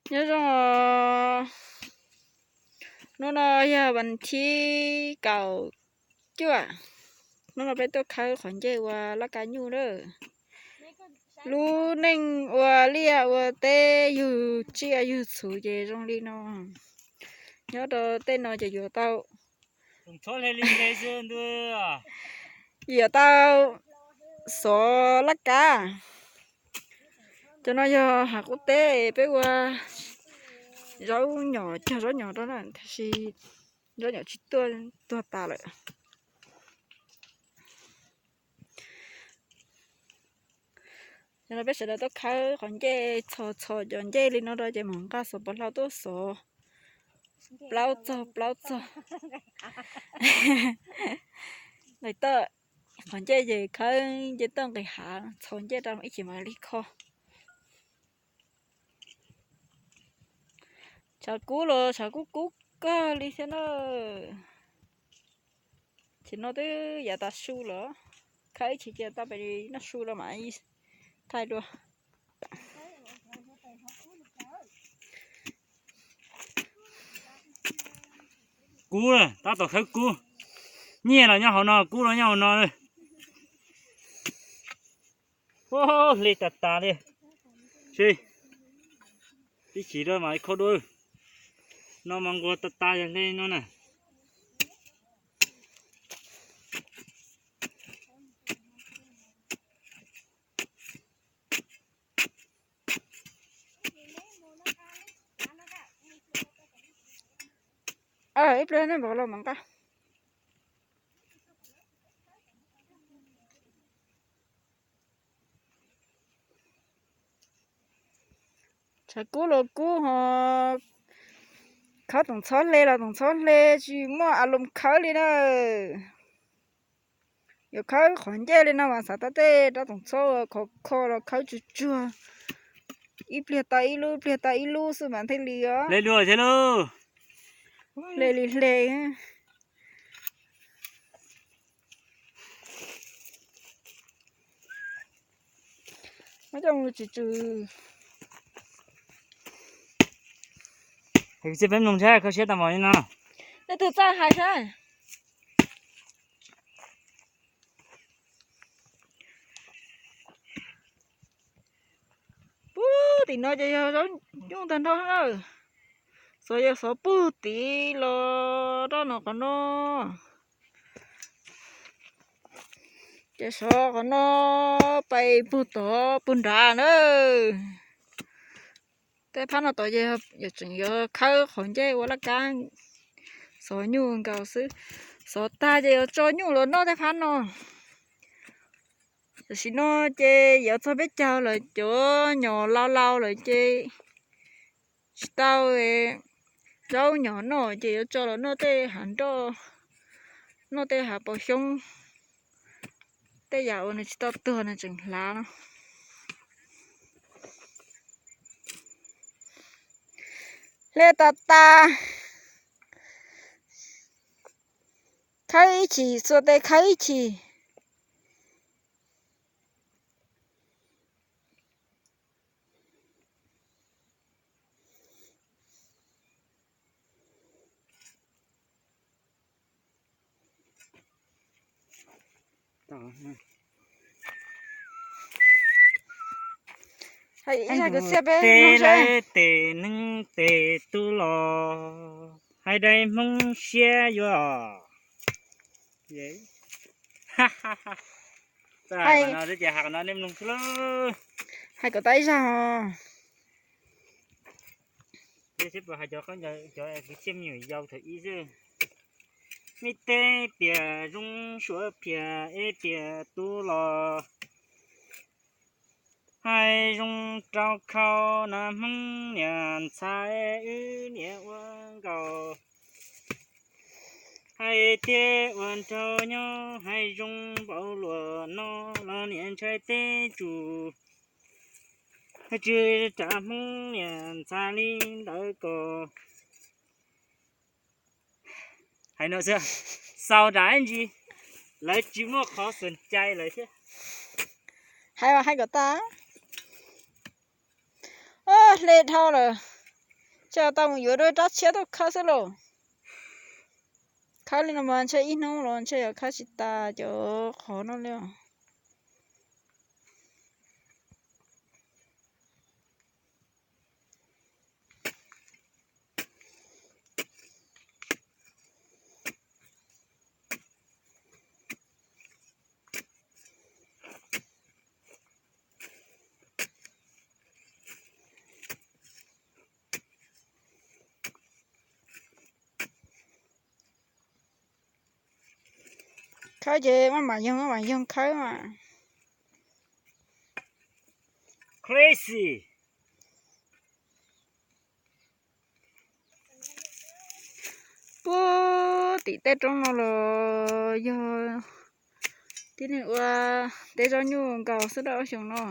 Nyob zoo, hnub no yog vas thib kaum cuaj. Hnub no peb tuaj khawb qhov ncej ua laj kab nyuj na. Lub neej ua liaj ua teb yug tsiaj yug txhu ces zoo li no. Nyob rau tej no ces yuav tau, yuav tau xov laj kab. Cov no yog hav qub teb, peb ua zaub nyom, cog zaub nyom rau na, tab sis zaub nyom tsis tuaj, tuag tas lawm. Cov no peb sawv daws tuaj khawb qhov ncej, txhos txhos cov ncej li no rau ces mam nqa xov pov hlau tuaj xov plaub txog plaub txog. Nqis toj qhov ncej ces khawb nce toj nqis hav, txhos ncej rau ib chim mam li kho. Tshav kub los tshav kub kub kawg li thiab na. Ces no twb yav tas su lawm, khawb ib chim ces tau pem noj su los mam thaij dua. Kub, tab tom khawb kub. Nyiaj los nyob hauv no, kub los nyob hauv no. Hle tas tas li. Ib chim rau mam kho dua. No mas nquag tas tas yog hle no na. Ib pliag nej npam los mam nqa. Tshav kub los kub ho, khawb toom txhob hle los toom txhob hle, tsis muaj a loos khawb li na. Yuav khawb qhov ncej li no mas xav tau tej rab toom txhob khov kho los khawb tsuag tsuag, ib pliag tau ib lub, ib pliag tau ib lub xwb mas thiaj li os. Hle li hle. Muab coj mus tsis tsw. Txij peb mloog saib kho siab tau npaum li no. Nej tus txawj hais saib. Puag tim no ces yog zaub nyuj tag nrho na. Xov yog xov puag tid los rau no qhov no. Ces xov qhov no pais puag tod puag nrad na. Tej phab no tod ces yog tseem yuav khawb qhov ncej ua laj kab xov nyuj nkaus xwb. Xov tag ces yuav tso nyuj los noj tej phab no. Tam sim no ces yuav txog peb caug lawm, cov nyom laus laus lawm ces tsis tau zaub nyom noj ces yuav tso los noj tej hav nroj, noj tej hav paus xyoob, tej yam uas nws tsis tau tuag nws tseem hlav no. Hle tas tas, khawb ib chim, xuas tes khawb ib chim. Ib zaj kwv txhiaj peb mloog seb. Tes neeb tes tub los hais dai Hmoob siab yuav. Hais kom tau ib zaj os. Seb puas hais cov kwv txhiaj me nyuam yaus thaum ub xwb. Mej teb tias zoo suav phiaj es tias tub los hais zoo rau khau na Hmoob niam ntxhais wb niam ua nkaus. Hais tias ua nraug nyob hais zoo npaum luag no los niam ntshai teb tsuj. Hais tsis rav Hmoob niam ntxhais li ntawd ko. Hais no xwb, xaus nram ntsis, lawv tsis muaj qhov xum cai lawm thiab. Hais mas hais kom tas. Hle dhau lawm. Ntshe tau mus yuav dua rab tshiab tuaj khawb xwb lauj. Khawb li no mas ntshe ib hnub los ntshe yuav khawb tsis tas cov qhov no li os. Khawb ces maj mam yoog maj mam yoog khawb mas. Crazy. Puag tim tej roob no los yog tib neeg ua teb zaub nyuj nkaus xwb rau ob xyoos no.